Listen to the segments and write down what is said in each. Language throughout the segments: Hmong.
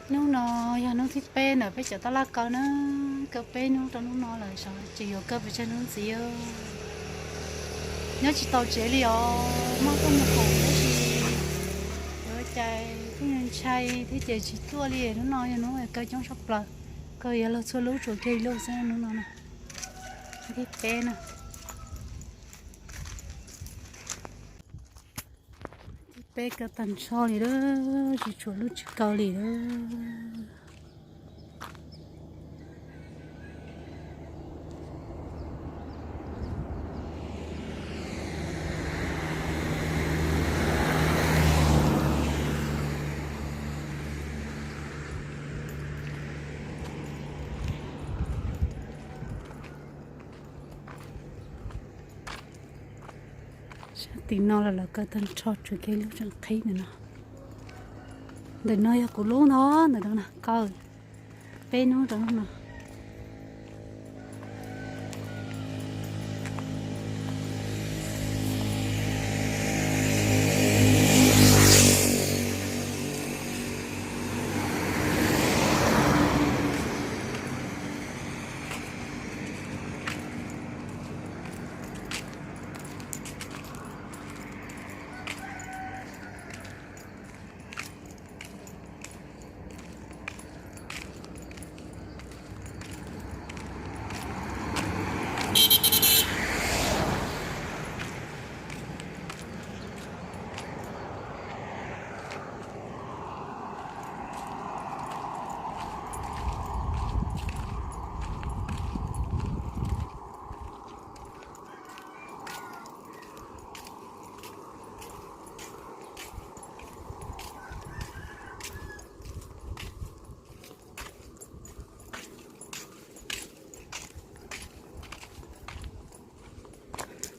Hnub no yog hnub thib peb ntawm peb cov tab laj kaw na, kaw peb hnub rau hnub no lawm, xyov tseem yuav kaw pes tsawg hnub ntxiv. Nyob tsis tau tsev li os, muaj koj mus haus tab sis yuav cas pheej ntshai thiab ces tsis tuaj li. Hnub no yog hnub kaw coob tshaj plaws, kaw yuav luag txhua lub tsuas kiag ib lub xwb hnub no na. Thib peb na. Thib peb kaw tag nrho li lawm, tsis tshuav lub tsis kaw li lawm. Sab tim no los lawv kaw tag nrho tsuas kiag lub tseem qhib ntawm no. Ntawm no yog kuv lub no, ntawm no na, kaw peb hnub rau hnub no.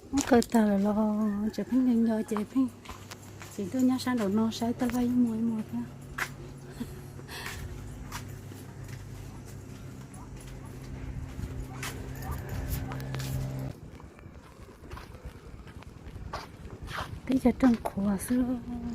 Muab kaw tag lawm los tseem pheej nco nco ces pheej txiv tuaj nyob sab nraum no saib tab laj yeej muaj ib muag thiab. Teb chaws rooj qhuav xwb.